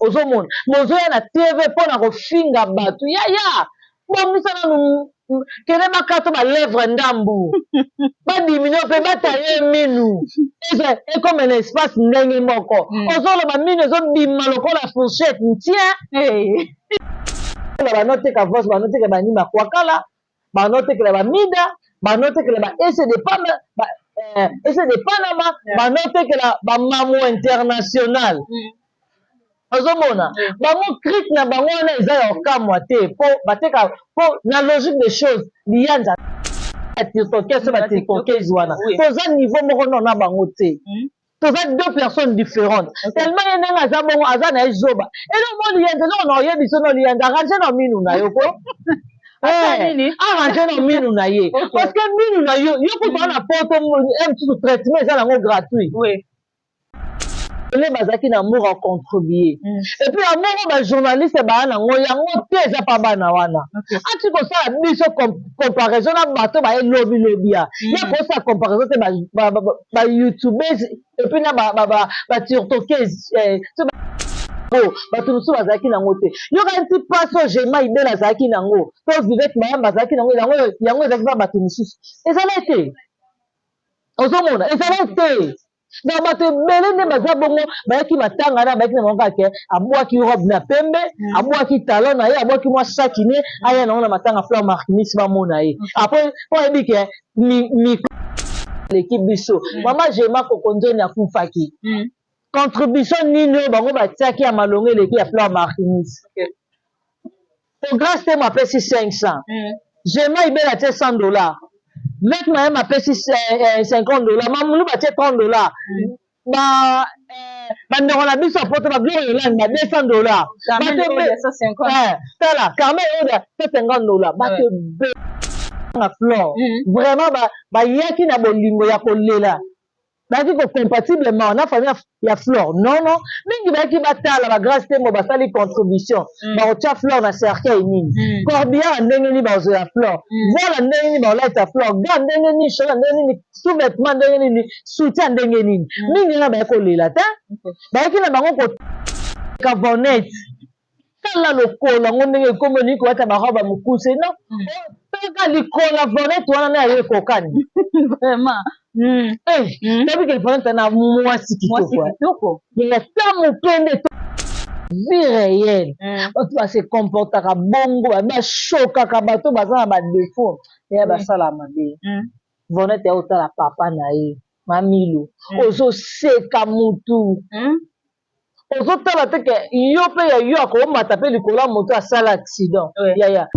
Ozomona bozoya na TV mpo na kofinga bato. Yaya, bongisa nanu, kende bakata ba lèvre ndambu, badimino mpe bataye minu eza ekoma na espace ndenge moko. Ozoloba minu ezobima lokola fourchette ntien. Hey. Banoteka voice, banoteka banima kwakala, banotekela bamida, banotekela ba ese de Panama, ese de Panama, banotekela bamamu international. Ozomona bango crique na bango wana eza ya okamwa te, po bateka po na logique des choses liyanza ya tiktokese, ba tiktokese wana toza niveau moko no na bango te. Toza deux personnes différentes. Tellement ye ndenge aza bongo, aza na ye zoba. Elo mo liyanza, eloko na oyebi so no liyanza, arrange na minu na yo ko arrange na minu na ye, parce que minu na yo, yo kutu wana poto mosusu traitement eza nango gratuit. Ele bazalaki na amour a contribuer. Et puis amour oyo bajournaliste baya nango yango te, eza pa bana wana. Ati kosala biso comparaison na bato baye lobi lobi ya ye, kosala comparaison te bayoutubes et puis na batiktokese. Bato mosusu bazalaki nango te. Yoka nti mpasi oyo Gema Ibele azalaki nango to Vivete Mayamba azalaki nango, yango yango ezalaki mpa bato mosusu ezala te. Ozomona ezala te. Donc bato ebele nde baza bongo, bayaki matanga na bayaki na bango kaka abwaki robe na pembe, abwaki talon na ye, abwaki mwa saki ne aya nango na matanga Fleur Markinis, bamona ye. Après po ayebi ke leki biso. Mama Gema Kokonzoni akufaki, contribution nini oyo bango batiaki ya malongo eleki ya Fleur Markinis? Po Grâce Temo apesi 500, Gema Ibele atie $100, Mek Mayem apesi $50, Mamulu batie $30, ba bandeko na biso ya poto, bagloire Yolande ba $200, tala Carmel oyo $150. Bato ebele na Flore vraiment bayaki na bolingo ya kolela, bayaki kocompatible na famille ya Flore. Non, non, mingi bayaki batala bagrâce Temo basali contribution, bakotia Flore na cercueil nini, corbillard ndenge nini, bakozela Flore voila ndenge nini, bakolatisa Flore ga ndenge nini, shola ndenge nini, sous-vêtement ndenge nini, soutien ndenge nini. Mingi wana bayaki kolela te, bayaki na bango koteka vonete. Tala lokolo yango ndenge ekomi, olingi kolata barobe ya mokuse. Non, taka likolo ya vonete wana na yayo ekokani. Vraiment. Toyebi ke vonete na mwasi kitoko ya ta moke nde vie réelle. Bato base comportaka bongo, bashokaka bato baza na badéfaut ya basala mabe. Vonete ya otala papa na ye mamilo, ozoseka mutu, ozotala te ke yo mpe ya yo akomata mpe likolo ya moto asala accident. Yaya.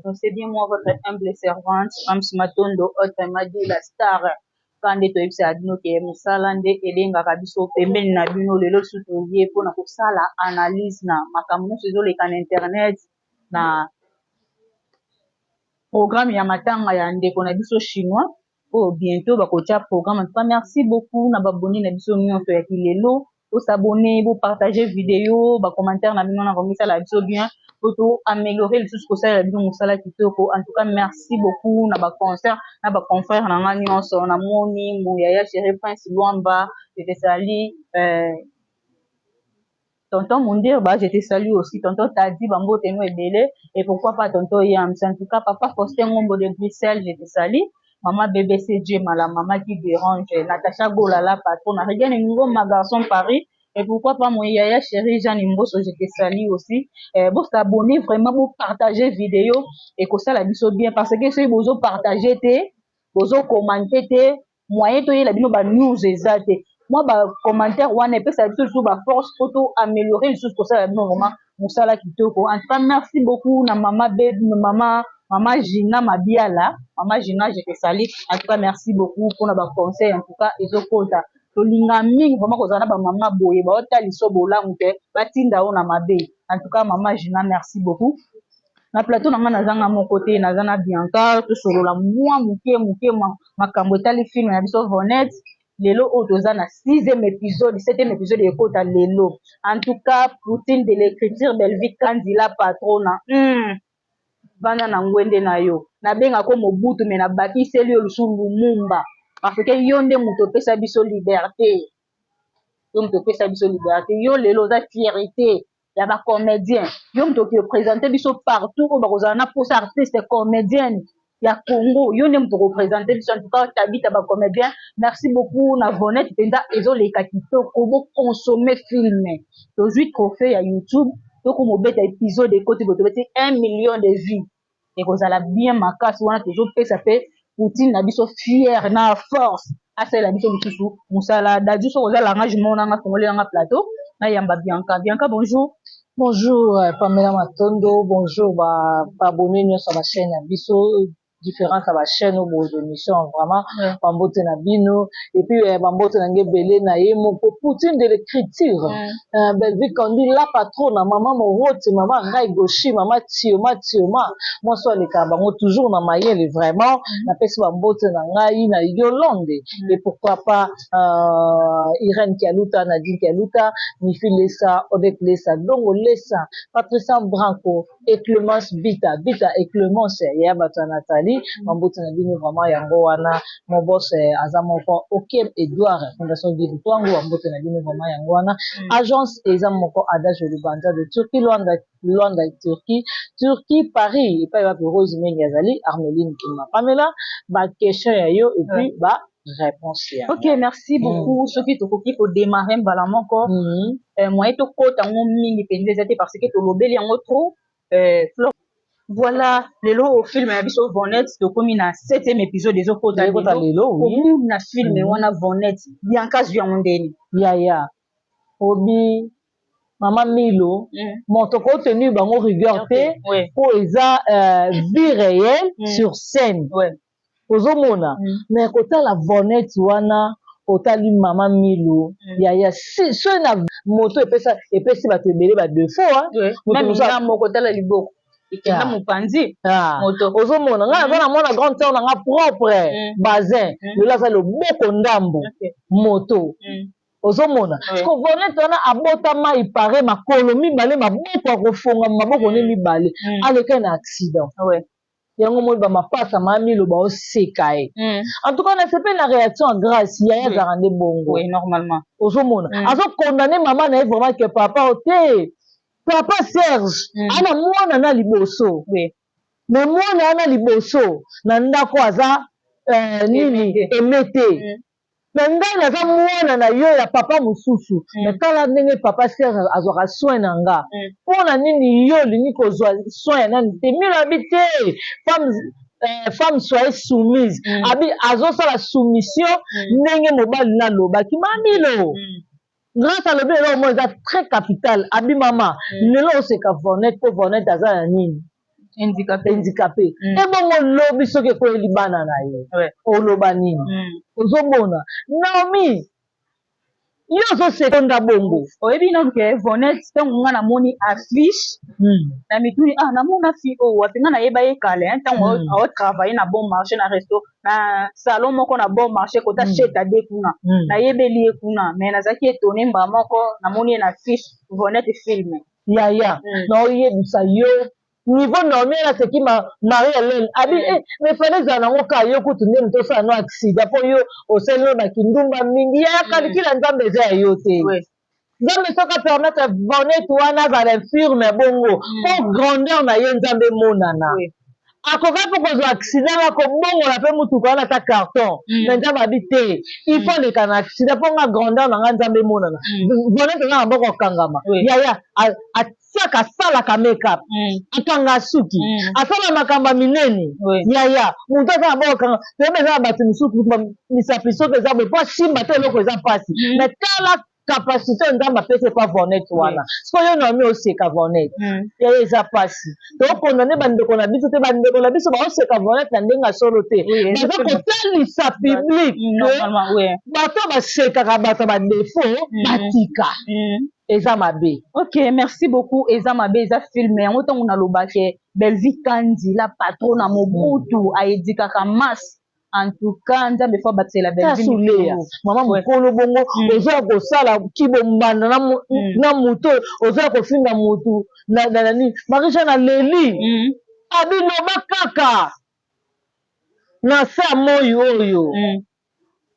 Donc c'est bien moi, votre humble servante, Mams Matondo, autrement dit la star. Ka nde toyebisaka bino ke mosala nde elengaka biso pembeni na bino. Lelo lisusu toye mpona kosala analyse na makambo nyonso ezoleka na internet na programme ya matanga ya ndeko na biso chinois oyo bientôt bakotia programme. En tout cas, merci beaucoup na baboni na biso nyonso ya kilelo. Bosabone, bopartage video, bacommentaire na bino na komisala biso bien po to améliorer lisusu kosalela bino mosala kitoko. En tout cas, merci beaucoup na baconcert na baconfrère na nga nyonso. Namoni Moyaya Chéri Prince Lwamba, ezali. Tonton Mundirba, je te salue aussi. Tonton Tadi Bambote no ebele. Et pourquoi pas tonton Yams. En tout cas, papa Faustin Ngombo de Bruxelles, je te salue. Maman BBC Djema, la maman qui dérange. Natacha Gola, la patronne. Regarde Ngoma, garçon Paris. Et pourquoi pas mon yaya chéri Jeanne Mbosso, je te salue aussi. Bon, s'abonner vraiment, pour partager vidéo et que ça la biso bien. Parce que soki bozo partager te, bozo commenter te, moyen toyela bino ba news eza te. Moi, ba commentaire wana epesa biso lisusu ba force po to améliorer lisusu, kosala bino vraiment mosala kitoko. En tout cas, merci beaucoup na mama be, mama mama Gina Mabiala. Mama Gina, je te salue. En tout cas, merci beaucoup mpona ba conseil. En tout cas, ezokota, tolinga mingi vraiment kozala na bamama boye, baotaliso bolamu te, batinda oyo na mabe. En tout cas, mama Gina, merci beaucoup. Na plateau na nga, nazanga moko te, naza na Bianca. Tosolola mwa moke moke makambo etali film na biso Vonette. Lelo oyo toza na sixième épisode, septième épisode ekota lelo. En tout cas, Poutine de l'écriture, Belvi Kandila patrona, vanda na ngwende na yo. Nabengako Mobutu, me nabakiseli yo lisusu Lumumba, parce que yo nde moto opesa biso liberté, yo moto opesa biso liberté. Yo lelo oza fierté ya bacomédien, yo moto oki oprésente biso partout oyo bakozala na posa artiste comédienne ya Congo, yo nde moto okoprésente biso. En tout cas, Tabita, bacomédien, merci beaucoup. Na Vonette mpenza ezoleka kitoko, boconsommer film. Tozwi trophée ya YouTube, tokomobeta épisode ekoti boye, tobeti 1 million de vues, ekozala bien makasi. Wana tozopesa mpe Poutine na biso fier na force asalela biso lisusu mosala. Dadi, soki oza langage moko nanga, fongolelanga plateau, nayamba Bianca. Bianca, bonjour. Bonjour Pamela Matondo, bonjour ba abonné nyonso ya bachaîne na biso, différence ya bachaîne oyo bozwa émission. Vraiment, bambote na bino. Et puis bambote na nge ebele na ye moko Poutine de l'écriture, Belvi Kandi la patronne, mama Moroti, mama Rai Goshi, mama Tioma Tioma, mwasi oyo alekaka bango toujours na mayele. Vraiment, napesi bambote na ngai na Yolande et pourquoi pas Irène Kialuta, Nadine Kialuta, Mifi Lesa, Odette Lesa, Dongo Lesa, Patricia Branco et Clémence Bita Bita et Clémence ya bato ya Nathalie. Bambote na bino vraiment. Yango wana mobos aza moko Okem Edouard, Fondation Guy Twango, bambote na bino vraiment. Yango wana agence eza moko Adage Lubanza de Turquie, Luanda, Luanda Turquie, Turquie Paris, epai wapi Rose Mengi azali, Armeline Kima. Pamela, baquestion ya yo et puis ba réponse ya. Ok, merci beaucoup. Soki tokoki kodémarrer mbala moko, moyen tokota yango mingi mpenza eza te, parce que tolobeli yango trop. Flore, voilà, lelo au film ya biso Vonette, tokomi na septième épisode ezokota. Ezokota lelo, oui. Komona film wana Vonette, Bianca, zwi yango ndeni? Yaya obi mama Milo, moto kotenir bango rigueur te, po eza vie réelle sur scène. Ozomona, mais kotala Vonette wana, otali mama Milo, yaya, soki na moto epesa, epesi bato ebele badéfaut. Même nga moko, tala liboko ekenda mopanzi. Moto. Ozomona, ngai naza na mwana grande sœur na nga propre, bazin, lelo aza loboko ndambo, moto. Ozomona, ko Vonette wana abotama ipare makolo mibale, maboko akofonga maboko ne mibale, alekai na accident. Yango moi bamapasa mamilo baoseka ye. En tout cas, nasepe na réaction ya Grâce. Yaya, azalaka nde bongo. Oui, normalement. Ozomona, azokondane mama na ye vraiment ke papa te, papa Serge, ana mwana na liboso, mais mwana wana liboso na ndako aza nini, aimé te. Me ngai naza mwana na yo ya papa mosusu, me tala ndenge papa Serge azwaka soin na nga. Mpo na nini yo olingi kozwa soin ya nani te? Milo abi te, femme, femme soyez soumise. Abi azosala soumission ndenge mobali nalobaki mamilo. Grâce alobi eloko moko eza très capital. Abi mama, lelo oseka Vonette mpo Vonette aza na nini? Handicapé. Handicapé. Ebongo lobi soki ekweyeli bana na ye, oloba nini? Ozomona, Naomi, yo ozosekonda bongo. Oyebi nanu ke Vonette, ntango nga namoni affiche na mituni, ah, namona fi oyo wapi? Nga nayeba ye kala, ntango aotravaille na Bon Marché, na resto, na salon moko na Bon Marché, kota chetade kuna. Nayebeli ye kuna, mais nazalaki étonné, mbala moko namoni ye na affiche Vonette film. Yaya, naoyebisa yo niveau Naomi aseki Marie Hélène abi, eh, mais fallait ezala nango kaka yo kutu nde moto osala no accident, mpo yo osali no bakindumba mingi. Yaya, kalikila Nzambe eza ya yo te. Nzambe soki apermettre Vonette wana azala infirme bongo mpo grandeur na ye Nzambe emonana. Akoka mpe kozwa accident na kobongola mpe motuka wana ata carton, mais Nzambe abi te, il faut aleka na accident mpo nga grandeur na nga Nzambe emonana. Vonette aza na maboko akangama, yaya atiaka, asalaka make-up, akanga suki, asala makambo ya minene. Yaya, moto aza na maboko akanga, toyebi eza na bato misusu misapi soki eza boye mpo asimba te eloko eza mpasi, mais tala capacité oyo Nzambe apesi epa Vonette wana. Sikoyo yo Naomi oseka Vonette, yaya, eza mpasi. Tokondane bandeko na biso te, bandeko na biso baoseka Vonette na ndenge ya solo te, baza kotalisa public. Bato basekaka bato ya badéfauts, batika, eza mabe. Ok, merci beaucoup. Eza mabe, eza film yango. Ntango nalobake Bellevue Kandi la patron na Mobutu ayedikaka masse, en tout cas Nzambe fo abatisela. Bellevue mama mokolo bongo ozoya kosala kibombanda na motu, ozoya kofinga motu na nani. Marie na leli abiloba kaka na se ya moi oyo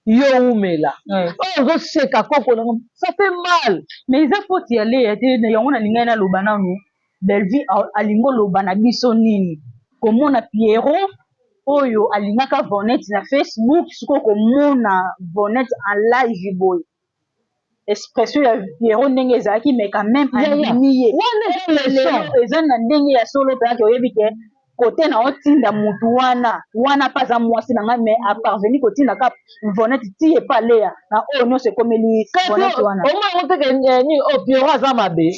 yo umela oyo ozoseka koko nango, ça fait mal. Mais eza faute ya Leya te. Yango nalingai naloba nanu, Bellevue alingi oloba na biso nini? Komona Pierrot oyo alingaka Vonette na Facebook, sikoyo komona Vonette en live boye, expression ya Pierrot ndenge ezalaki, mais quand même andimi ye. Eza na ndenge ya solo mpeyaki, oyebi ke kote na otinda mutu wana wana mpe aza mwasi na ngai, mais aparvenir kotinda ka Vonette ti epa Leya na oyo nyonso ekomeli Vonette wana. Omonango teke nini oyo, Pierrot aza mabe.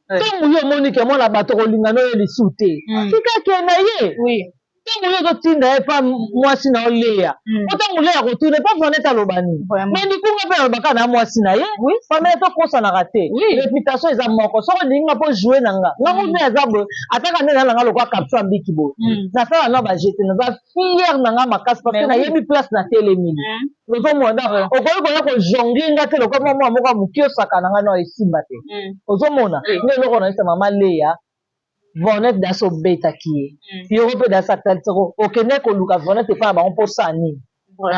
Ntango yo omoni ke mwana bato kolinga no ye lisu te, tika akende ye. Ntango yo ozotinda ye pa mwasi na oleya, po ntango Leya kotuna epa Vonette aloba nini? Mais likunga mpe alobaka na mwasi na ye. Famille, tokosanaka te, réputation eza moko. Soki olingi nga mpo joue na nga, ngango nde aza boye, ataka nde na nga lokwa caption ya mbiki boye, nasala na bajete, naza fier na nga makasi parce que nayebi place na telemili. Ozomona, okoki koya kojongler nga te lokwa mwa moko ya moke osaka na nga no, esimba te. Ozomona nde eloko nayesa mama Leya, Vonette dasi obetaki ye yoko mpe dasi atalisako okende koluka Vonette epai na bango mpo osala nini?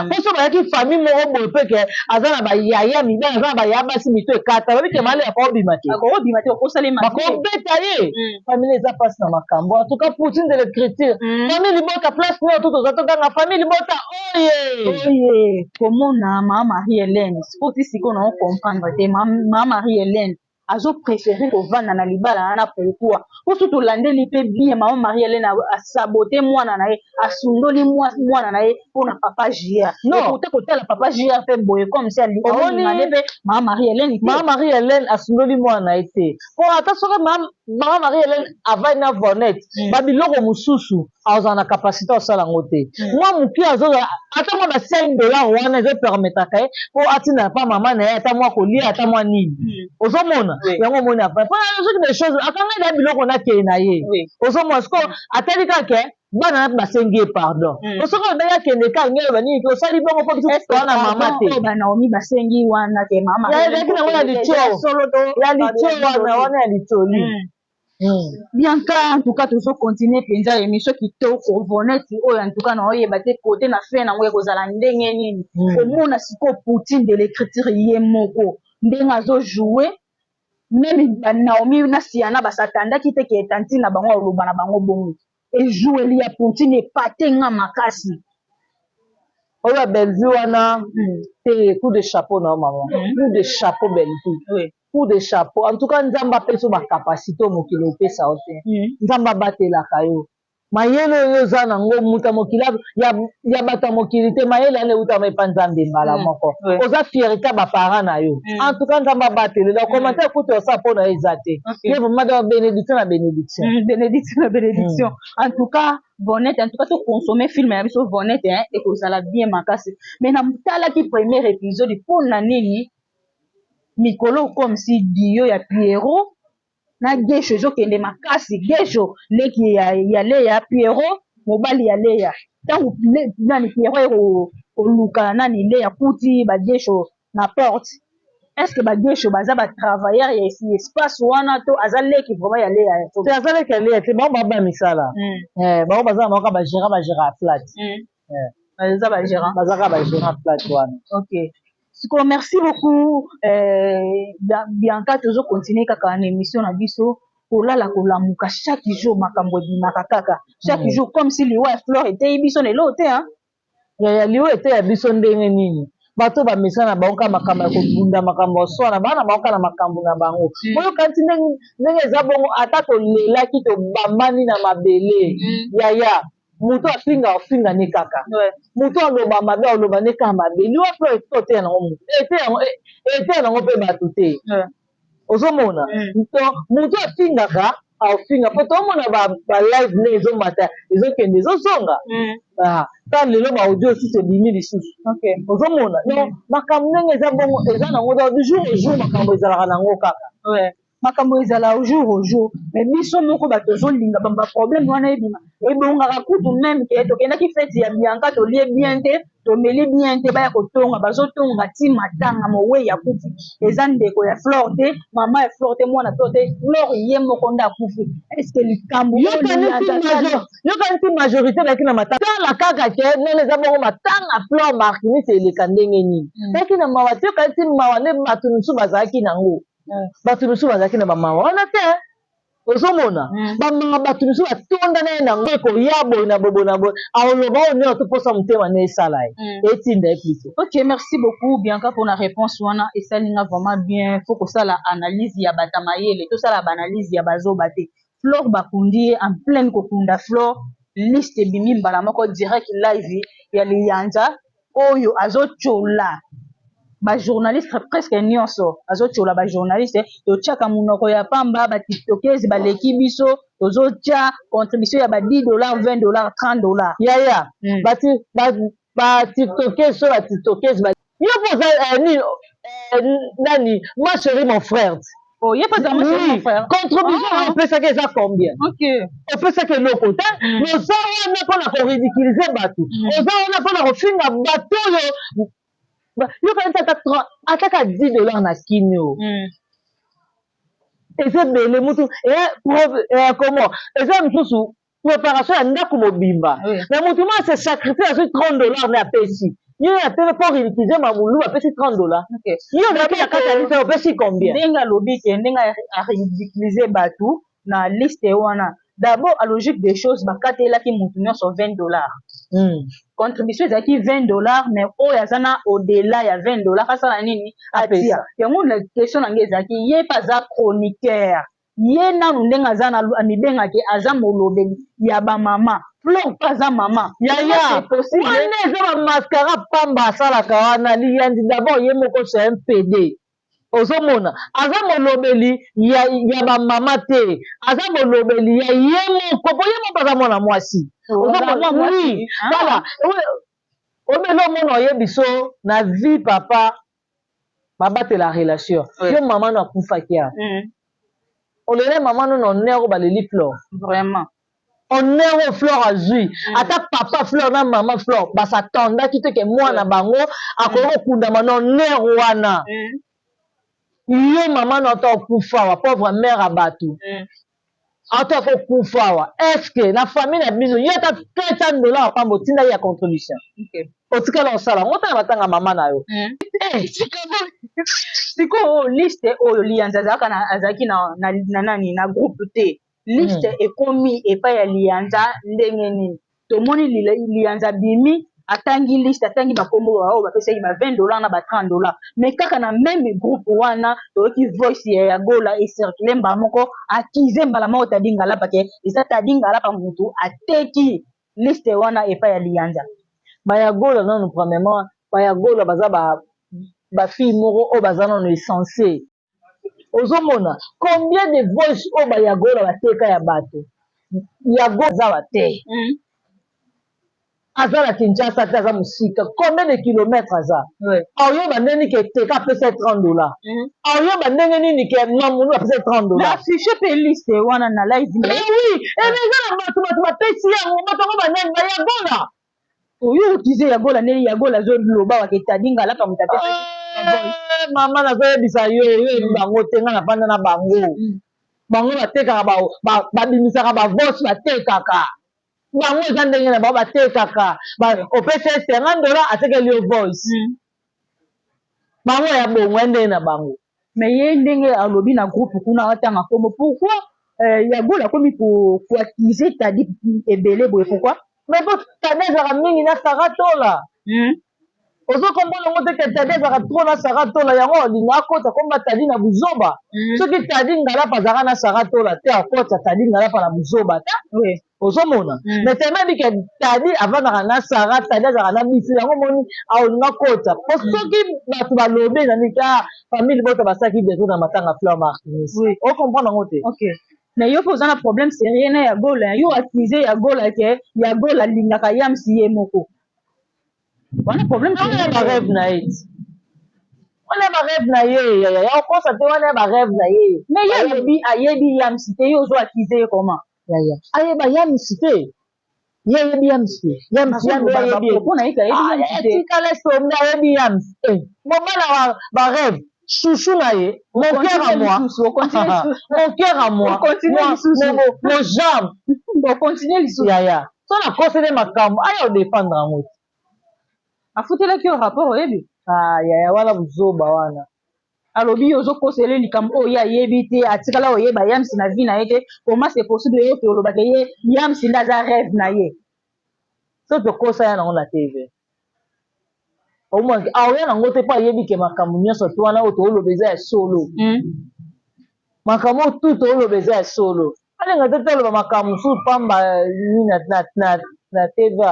Mpo so bayaki famille moko boye mpe ke aza na bayaya mibali, aza na bayaya basi, mito ekata, babi ke male akobima te. Akobima te, okosalema. Bakobeta ye. Famille eza mpasi na makambo. En tout cas, Poutine de l'écriture, famille libota, place nio tu toza, tokanga famille libota oye. Oye, komona mama Marie Hélène sikoyo, ti sikoyo na ocomprendre te. Mama Marie Hélène azopréféré kovanda na libala wana, pourquoi? Po so tolandeli mpe bien, mama Marie Hélène asabote mwana na ye, asundoli mwana na ye mpona papa JR. Kote kotala papa JR mpe boye comme si aolinga nde mpe mama Marie Hélène. Mama Marie Hélène asundoli mwana na ye te, po ata soki mama Marie Hélène avandi na Vonette, babiloko mosusu azala na capacité osala yango te. Mwa moke azozala, ata mwa ba 5 dollar wana ezopermetaka ye mpo atinda pa mama na ye ata mwa kolia, ata mwa nini. Ozomona yango, omoni apa mpona soki des choses akanga na biloko nakei na ye. Ozomona sikoyo atali kaka bana na basengi ye pardon. Soki olobaki akende ka nge oloba nini? Osali bongo mpo biso wana mama te. Banaomi basengi wana ke mama Ezalaki nango ya litio, ya litio wana, wana ya litioli. Bianca, en tout cas tozocontinue mpenza émission kitoko. Vonette oyo, en tout cas naoyeba te kote na fin nango ekozala ndenge nini. Komona sikoyo Poutine de l'écriture ye moko ndenge azojoue, même banaomi na Siana basatandaki te ke tantine na bango aloba na bango bongo. Ejoueli ya Poutine epate nga makasi. Oyo ya Bellevue wana te, coup de chapeau na yo mama, coup de chapeau Bellevue, coup de chapeau. En tout cas Nzambe apesa yo bacapacité oyo mokili opesa yo te. Nzambe abatelaka yo. Mayele oyo oza nango, moto ya mokili, ya bato ya mokili te, mayele wana eutama epa Nzambe mbala moko. Oza fierté ya baparent na yo. En tout cas Nzambe abatelela. Commentaire kutu osala mpo na yo eza te. Ye vraiment donc bénédiction na bénédiction. Bénédiction na bénédiction. En tout cas Vonette, en tout cas toconsommer film ya biso Vonette ekozala bien makasi. Mais natalaki premier épisode, mpo na nini mikolo comme si dio ya Pierrot na Gesho ezokende makasi? Gesho leki ya Leya, Pierrot mobali ya Leya. Ntango nani Pierrot aye koluka nani Leya, kuti bagesho na porte. Est ce que bagesho baza batravailleur ya espace wana to aza leki vraiment ya Leya? Te, aza leki ya Leya te. Bango baba misala, bango baza na bango kaka bagérant, bagérant ya flat. Baza bagérant. Baza kaka bagérant flat wana. Ok. Sikoyo, merci beaucoup, Bianca. Tozocontinue kaka na émission na biso. Kolala kolamuka, chaque jour makambo ebimaka kaka chaque jour, comme si liwa ya Flore eteyi biso na eloko te, hein? Yaya, liwa eteya biso ndenge nini? Bato bamesana na bango kaka makambo ya kobunda, makambo ya swana, baa na bango kaka na makambo na bango. Boyoka nti ndenge eza bongo. Ata tolelaki, tobambani na mabele, yaya, moto afinga, afinga ne kaka. Moto aloba mabe, aloba ne kaka mabe. Liwa Flore oteya nango moto, eteya nango mpe bato te. Ozomona, to moto afingaka, afinga, mpo tomona balive ndenge ezomata, ezokende, ezozonga. Ta lelo baaudio lisusu ebimi lisusu. Ozomona, donc makambo ndenge eza bongo, eza nango, donc du jour au jour makambo ezalaka nango kaka. Makambo ezala au jour au jour, mais biso moko bato ozolinga baproblème wana ebima, ebongaka kutu même ke tokendaki fête ya Bianca, tolie bien te, tomeli bien te, baya kotonga, bazotonga ti matanga. Mowei akufi, eza ndeko ya Flore te, mama ya Flore te, mwana Flore te, Flore ye moko nde akufi. Est-ce likambo Yokanisi majorité bayaki na matanga. Tala kaka ke ndenge eza bongo, matanga Flore Martinis eleka ndenge nini? Bayaki na mawa te. Yokanisi mawa nde bato mosusu bazalaki nango? Bato mosusu bazalaki na bamawa wana te. Ozomona bamawa, bato mosusu batonda na ye nango, ekoya boye na boye na boye, aoloba oyo nyonso toposa motema nde esala ye, etinda ye plutôt. Ok, merci beaucoup, Bianca, mpona réponse wana. Esalinga vraiment bien. Faut kosala analyse ya bato mayele, tosala baanalyse ya bazoba te. Flore bakundi ye, en pleine kokunda Flore, liste ebimi mbala moko direct, live ya Liyanza oyo azotyola bajournaliste presque nyonso, azotyola bajournaliste. Totiaka monoko ya pamba, batiktokese baleki biso, tozotia contribution ya ba 10 $, 20 $, 30 $. Yaya, batiktokese oyo, batiktokese, yo mpo oza nini, nani, ma chérie, mon frère. Oh, ye mpe oui. Contribution wana opesaki eza combien? Opesaki eloko te. Mais oza wana mpona koridiculiser bato, oza wana mpona kofinga bato oyo. Yokanisi ataka 10 $ na kini oyo eza ebele. Mutu comment, eza mosusu préparation ya ndako mobimba, mais mutu ma se sacrifie, azwi 30 $ nde apesi yo ya tele mpo ridiculiser mamulu. Apesi 30 $, yo ozalaki na kati ya liste, opesi combien? Ndenge alobi ke ndenge aridiculiser bato na liste wana, d'abord, à logique des choses, bakatelaki mutu nyonso 20 $. Contribution ezalaki 20 $, mais oyo aza na au-delà ya 20 $, asala nini? Atia yango. Na question na ngai ezalaki, ye mpe aza chroniqueur, ye nanu ndenge aza na amibengaki aza molobeli ya bamama, Flore mpe aza mama. Yaya, wana eza bamascara pamba asalaka wana. Liyandi, d'abord ye moko c'est un PD. Ozomona, aza molobeli ya bamama te, aza molobeli ya ye moko, po ye moko aza mwana mwasi. Oui, voilà, obele omona, oyebi so na vie, papa babatela relation. Yo mama no akufaki awa, olele mama no na honneur oyo baleli Flore. Vraiment. Honneur oyo Flore azwi, ata papa Flore na mama Flore basatandaki te ke mwana bango akoki kokundama na honneur wana. Yo mama no ata okufa awa, pauvre mère ya bato, ata kokufa awa, est-ce na famille na bino yo ata 400 $ ya pamba otindaki ya contribution? Otikala osala yango otala batanga mama na yo? Sikoyo liste oyo Liyanza azalaki na nani, na groupe te, liste ekomi epai ya Liyanza ndenge nini? Tomoni Liyanza bimi, atangi liste, atangi bakombo oyo bapesaki ba 20 $ na ba 30 $, mais kaka na même groupe wana toyoki voice ya Gola ecircule mbala moko, akize mbala moko Tadi Ngalapa ke eza Tadi Ngalapa mutu ateki liste wana epai ya Liyanza. Bayagola nanu, premièrement bayagola baza bafille moko oyo baza nanu essentiel. Ozomona combien de voice oyo bayagola bateka ya bato? Yago aza te, aza na Kinshasa te, aza mosika, combien de kilomètre aza. Aoyeba ndenge nini ke teka apesa ye 30 $? Aoyeba ndenge nini ke mamunu apesa ye 30 $? Affiche mpe liste wana na live. Oui, ebe eza na bato, bato bapesi yango, bato yango banani? Bayagola. Oyo okize Yagola, ndenge Yagola azoloba wake Tadi Ngalapa moto apesaki. Mama, nazoyebisa yo, yo yebi bango te. Nga navanda na bango. Bango batekaka, babimisaka bavoice, batekaka bango, eza ndenge na bango batekaka. Opesi ye 50 $, atekeli yo voice. Bango ya bongo ya ndenge na bango. Mais ye ndenge alobi na groupe kuna, atanga kombo, pourquoi ya Gola akomi koaccuser Tadi ebele boye? Pourquoi? Mais po Tadi azalaka mingi na Sara Tola. Ozokomona yango te ke Tadi azalaka trop na Sara Tola, yango alinga akota komba Tadi na buzoba. Soki Tadi Ngalapa azalaka na Sara Tola te, akota Tadi Ngalapa na buzoba te. Ozomona? Mais tellement yebi ke Tadi avandaka na Sara, Tadi azalaka na biso, yango omoni aolinga kota. Po soki bato balobi ezali ka famille libota basalaki deso na matanga Fleur Martinis. Ocomprendre yango te? Ok, mais yo mpe oza na problème sérieux na ya Gola. Yo accuse ya Gola ke ya Gola alingaka Yamsi ye moko. Wana problème. Wana ya barêve na ye ti, wana ya barêve na ye, ya okosa te, wana ya barêve na ye. Mais ye alobi ayebi Yamsi te, yo ozo accuse ye comment? Yaya, ayeba Yamsi te, ye ayebi Yamsi te. Yamsi ayebi. Mpona ye ayebi Yamsi te. Etikala esombe, ayebi Yamsi te, mobala barêve, chouchou na ye, mon cœur à moi, mon cœur à moi, mon jambe. Ocontinue lisusu. Yaya, so nakosele makambo aya odéfendre yango te. Afutelaki yo rapport, oyebi? Ah yaya, wana buzoba wana. Alobi yo ozokosela likambo oyo ye ayebi te, atikala oyeba Yamsi na vie na ye te. Comment c'est possible ye oke olobaka ye Yamsi nde aza rêve na ye? So tokosa ya nango na TV, omoni aoya nango te, mpo ayebi ke makambo nyonso to wana oyo tooloba eza ya solo. Makambo oyo tu tooloba eza ya solo. Alinga te toloba makambo mosusu pamba nini na TV.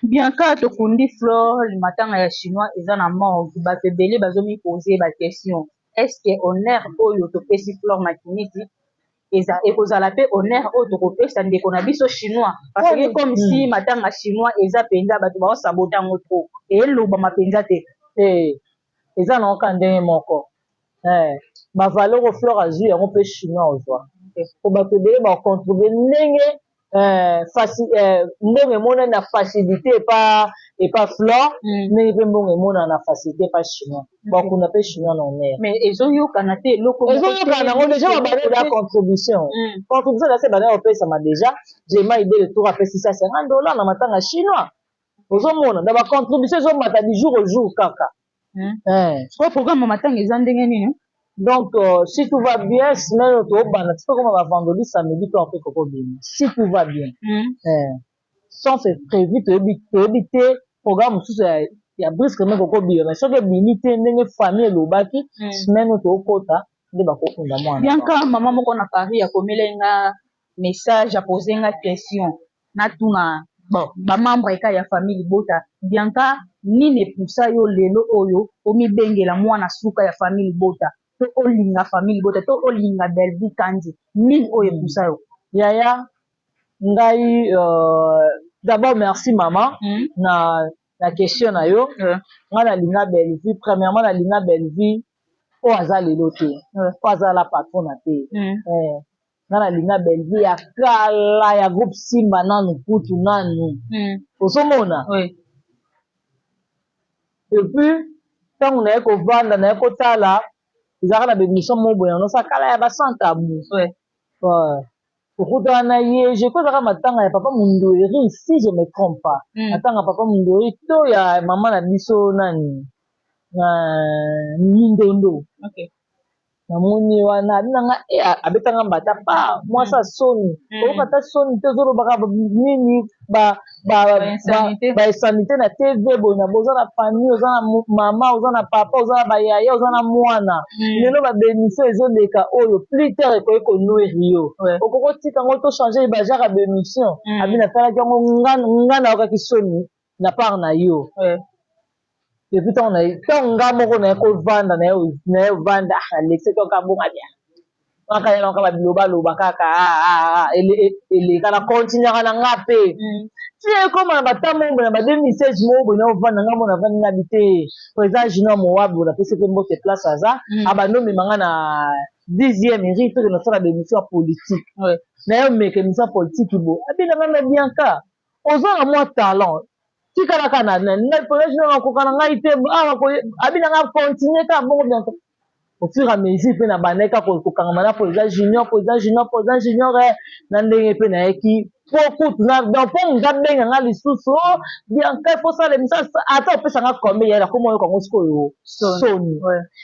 Bianca, tokundi Flore, matanga ya Chinois eza na morgue. Bato ebele bazomipose baquestion: est ce que honneur oyo topesi Flore Makinisi eza ekozala mpe honneur oyo tokopesa ndeko na biso Chinois? Parce que comme si matanga Chinois eza mpenza bato baosabota yango trop, elobama mpenza te. Eza nango kaka ndenge moko. Bavaleur oyo Flore azwi, yango mpe Chinois ozwa, po bato ebele bacontribue ndenge mbongo emonani na facilité epa Flore, ndenge mpe mbongo emonana na facilité epa Chinois, bakunda mpe Chinois na honneur. Mais ezoyokana te eloko. Ezoyokana nango déjà, babanda ya contribution. Contribution eza se banda kopesama déjà. Jema Idele Tour apesi 150 $ na matanga Chinois. Ozomona na bacontribution ezomata du jour au jour kaka. Sikoyo programme ya matanga eza ndenge nini? Donc si tout va bien, semaine oyo tobanda ti tokoma bavendredi, samedi to mpe kokobima, si tout va bien. Sans c'est prévu, toyebi te programme mosusu ya brusquement kokobima, mais soki ebimi te ndenge famille elobaki, semaine oyo tookota nde bakokunda mwana. Bianca, mama moko na Paris akomeli nga message, apose nga question natuna. Bon, bamembre eka ya famille libota, Bianca, nini epusa yo lelo oyo omibengela mwana suka ya famille libota, to olinga famille libota, to olinga Bellevue Kandi? Nini oyo epusa yo? Yaya, ngai d'abord merci mama na question na yo. Ngai nalinga Bellevue, premièrement nalinga Bellevue oyo aza lelo te, oyo aza la patron na te. Ngai nalinga Bellevue ya kala, ya groupe Simba nanu kutu nanu. Ozomona? Et puis ntango naye kovanda, naye kotala, ezalaka na bémission moko boye nosa kala ya baSans Tabou. Okutana na ye, je crois ezalaka matanga ya papa Mundueri, si je me trompe pas, matanga ya papa Mundueri to ya mama na biso nani, Mindondo. Namoni wana abinanga, abetanga mbata pa mwasi asoni, oyoka ata soni te, ozolobaka nini bainsanité na TV boye na boza na famille, oza na mama, oza na papa, oza na bayaya, oza na mwana. Lelo babémission ezoleka oyo plus tard ekoki konuire yo, okoki otika yango to change bagenre ya bémission. Abi nasalaki yango, nga nayokaki soni na part na yo. Depuis ntango nga moko naye kovanda, naye ovanda, nalekisaki kaka bonga bia kaka ya naka bilobaloba kaka eleka, na continuaka na nga mpe ti ekóma na batambo na ba 2016 moko boye. Naovanda nga mo navandi nga bi te, président Junior Mowabu, napesi mpe mbote place aza, abandi omema nga na dixième rue toke nasala bémission ya politique. Naye omeka émission ya politique bo abinanga na Bianca, oza na mwa talent, tikalaka na ngai. Président Junior akoka na ngai te, abinanga continue kaka bongo. Bianca, au fur et à mesure mpe na bandaki kaka kokangama na président Junior, président Junior, président Junior, na ndenge mpe nayaki. Po kutu na donc po moto abenga nga lisusu, o oh, Bianca, faut sala émission, ata opesa nga combien ya, nakoma oyoka yango sikoyo soni.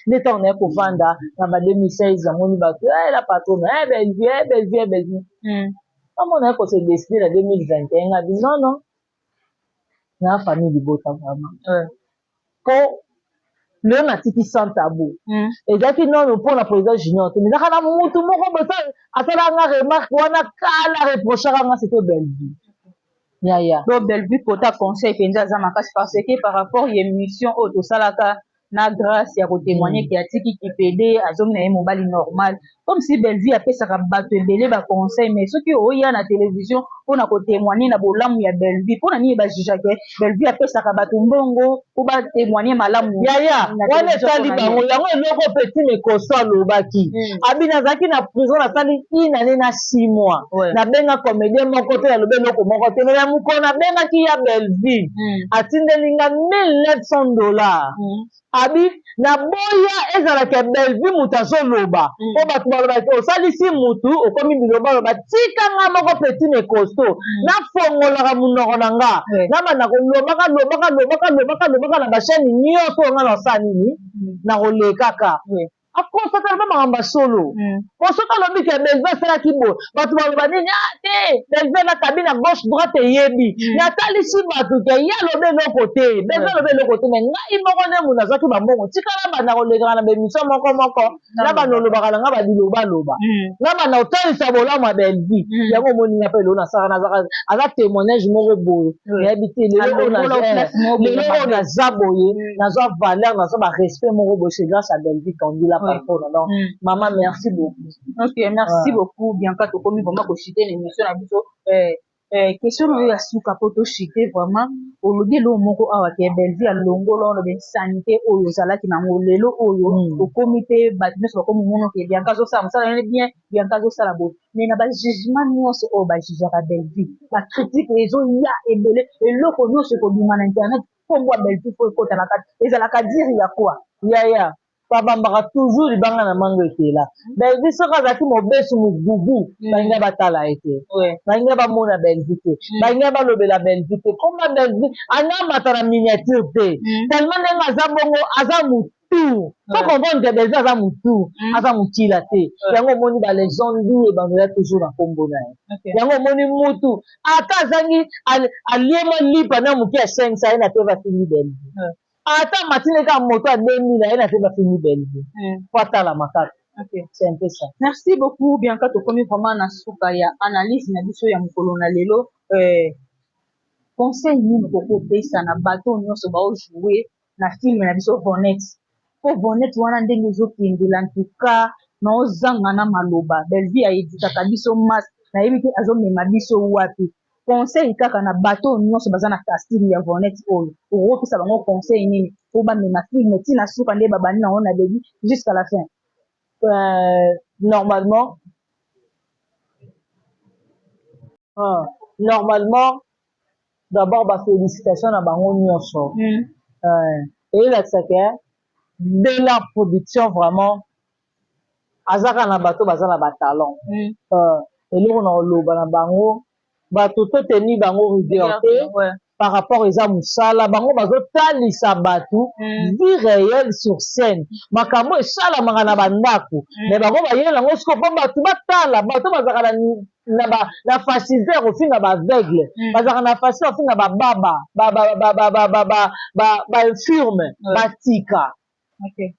Nde ntango naye kovanda na ba 2016, namoni bato, eh, la patronne, eh, Bellevue, eh, Bellevue, eh, Bellevue. Amona ye kose décider na 2021, nga bi non, non, na famille libota vraiment, po lelo natiki sans tabou. Ezalaki nono mpona président Junior te, ezalaka na mutu moko bosa asalaka nga remarque wana kala, reprochaka nga, c'était Bellevue, yaya. Donc Bellevue, kota conseil mpenza aza makasi, parce que par rapport ya émission oyo tosalaka na Grâce ya kotémoigne ke atiki kipede, azongi na ye mobali normal, comme si Bellevue apesaka bato ebele baconseil. Mais soki oya na télévision mpona kotémoigne na bolamu ya Bellevue, mpona nini bajugeake Bellevue apesaka bato mbongo po batémoigne malamu? Yaya, wana etali bango. Yango eloko petit mekoso alobaki, abi nazalaki na prison, nasali une année na 6 mois, nabenga comédien moko te, nalobi eloko moko te. Mais na mokolo nabengaki ya Bellevue, atindeli nga 1900 $. Abi naboya ezalaka Bellevue moto azoloba, mpo bato balobaki osalisi mutu, okomi bilobaloba. Tika nga moko petit mekoso, nafongolaka monoko na nga, nabanda kolobaka, lobaka, lobaka, lobaka, lobaka na bachaîne nyonso oyo nga nasala nini, nakolekaka. Akonsatala mpe makambo ya solo, po soki alobi ke Bellevue asalaki boye, bato baloba nini? Ah te, Bellevue na kabi na gauche droite eyebi. Natalisi bato ke ye alobi eloko te, Bellevue alobi eloko te, mais ngai moko nde moto nazwaki bambongo. Tikala banda kolekaka na baémission moko moko, na banda olobaka na nga babilobaloba, na banda kotalisa bolamu ya Bellevue. Yango omoni nga mpe lelo nasalaka, nazaka aza témoignage moko boye. Nayebi te, lelo oyo naza boye, nazwa valeur, nazwa barespect moko boye, c'est grâce à Bellevue Kandila Pampona. Donc mama, merci beaucoup. Ok, merci beaucoup Bianca. Tokomi vraiment kochuter na émission na biso. Question oyo ya suka mpo tochuter vraiment, olobi eloko moko awa ke Bellevue alongola oloba insanité oyo ozalaki nango. Lelo oyo okomi mpe bato nyonso bakomi mono ke Bianca azosala mosala nene bien, Bianca azosala boye, mais na bajugement nyonso oyo bajugeaka Bellevue, bacritique ezoya ebele, eloko nyonso ekobima na internet, nkombo ya Bellevue fo ekota na kati, ezalaka dire ya quoi? Yaya, babambaka toujours libanga na mango etela. Bellevue soki azalaki mobesu mogugu, balingi batala ye te, balingi bamona Bellevue te, balingi balobela Bellevue te. Koma Bellevue anamata na miniature te, tellement ndenge aza bongo, aza mutu. Faut comprendre que Bellevue aza mutu, aza mokila te. Yango omoni balégende ebandela toujours na nkombo na ye. Yango omoni mutu ata azangi aliema lipa na moke ya 5, aye na te, bafingi Bellevue. Ata matine kaka moto ya 2000, aye na te, bafingi Bellevue, po atalama kaka. C'est un peu ça. Merci beaucoup Bianca. Tokomi vraiment na suka ya analyse na biso ya mokolo na lelo. Conseil nini kokopesa na bato nyonso baojoue na film na biso Vonet? Mpo Vonet wana ndenge ezokendela ntuka, naozanga na maloba. Bellevue aedikaka biso mas, nayebi te azomema biso wapi. Conseil kaka na bato nyonso baza na casting ya Vonet oyo, okopesa bango conseil nini mpo bamema film ntina suka nde babandi nango na début jusqu'à la fin? Normalement, d'abord bafélicitation na bango nyonso. Eyelakisaka Bela Production vraiment aza kaka na bato baza na batalent. Eloko na koloba na bango, bato toteni bango rigueur te par rapport eza mosala bango, bazotalisa bato vie réelle sur scène, makambo esalamaka na bandako, mais bango bayela yango sikoyo mpo bato batala. Bato bazalaka na facilité ya kofinga baaveugle, bazalaka na facilité ya kofinga bababa, bainfirme, batika.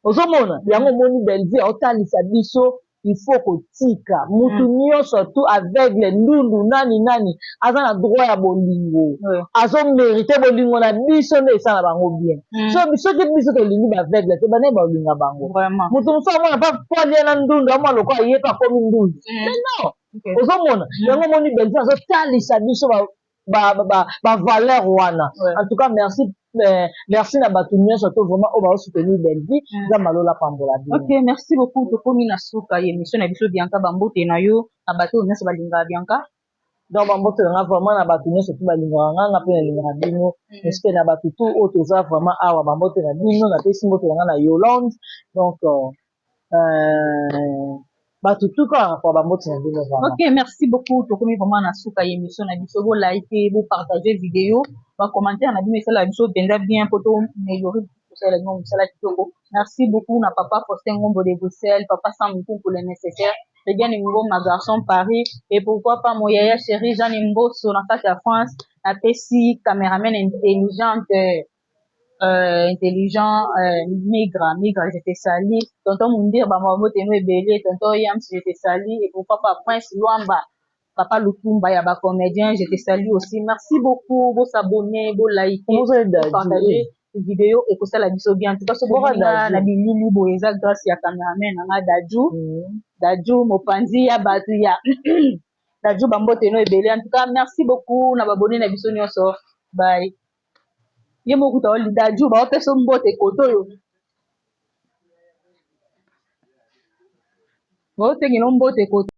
Ozomona yango, omoni Bellevue aotalisa biso, il faut kotika mutu nyonso tu, aveugle, ndundu, nani nani, aza na droit ya bolingo, azomérite bolingo na biso nde esala bango bien. Soki biso tolingi baaveugle te, bane baolinga bango. Moto mosusu amona mpa po alia na ndundu, amona lokola ye mpe akomi ndundu, mais non. Ozomona yango, omoni Bellevue azotalisa biso bavaleur wana. En tout cas, merci, merci na bato nyonso to vraiment oyo baosoutenir Bellevue. Nzambe alola pambola bino. Ok, merci beaucoup. Tokomi na suka ya émission na biso. Bianca, bambote na yo na bato oyo nyonso balingaka Bianca. Donc bambote na nga vraiment na bato nyonso tu balingaka nga, nga mpe nalingaka bino, respect na bato tu oyo toza vraiment awa. Bambote na bino, napesi mbote na nga na Yolande. Donc Bato tu kaka kwa bambote na bino vraiment. Ok, merci beaucoup. Tokomi vraiment na suka ya émission na biso. Bolike, bopartage vidéo, bacommentaire na bino esala biso mpenza bien mpo toaméliorer kosalela bino mosala kitoko. Merci beaucoup na papa Faustin Ngombo de Bruxelles, papa Sam Nkunku, le nécessaire, Regiane Ngoma, garçon Paris, et pourquoi pas mon yaya chéri Jeanne Mboso na kati ya France. Napesi caméraman intelligente, intelligent, Migra, Migra, je te salue. Tonton Mundir, bamambo teno ebele, tonton Yams, je te salue. Et pourquoi pas Prince Luamba, papa Lutumba ya ba comédien, je te salue aussi. Merci beaucoup. Bo s'abonner, bo liker, bo partager vidéo et kosala biso bien. En tout cas, so bolinga na bilili boye, eza grâce ya cameraman na nga Daju. Daju mopanzi ya bato ya Daju, bambote no ebele. En tout cas, merci beaucoup na babone na biso nyonso. Bye. Ye moko kuta oli Daju baopesa mbote koto oyo baosengela mbote koto.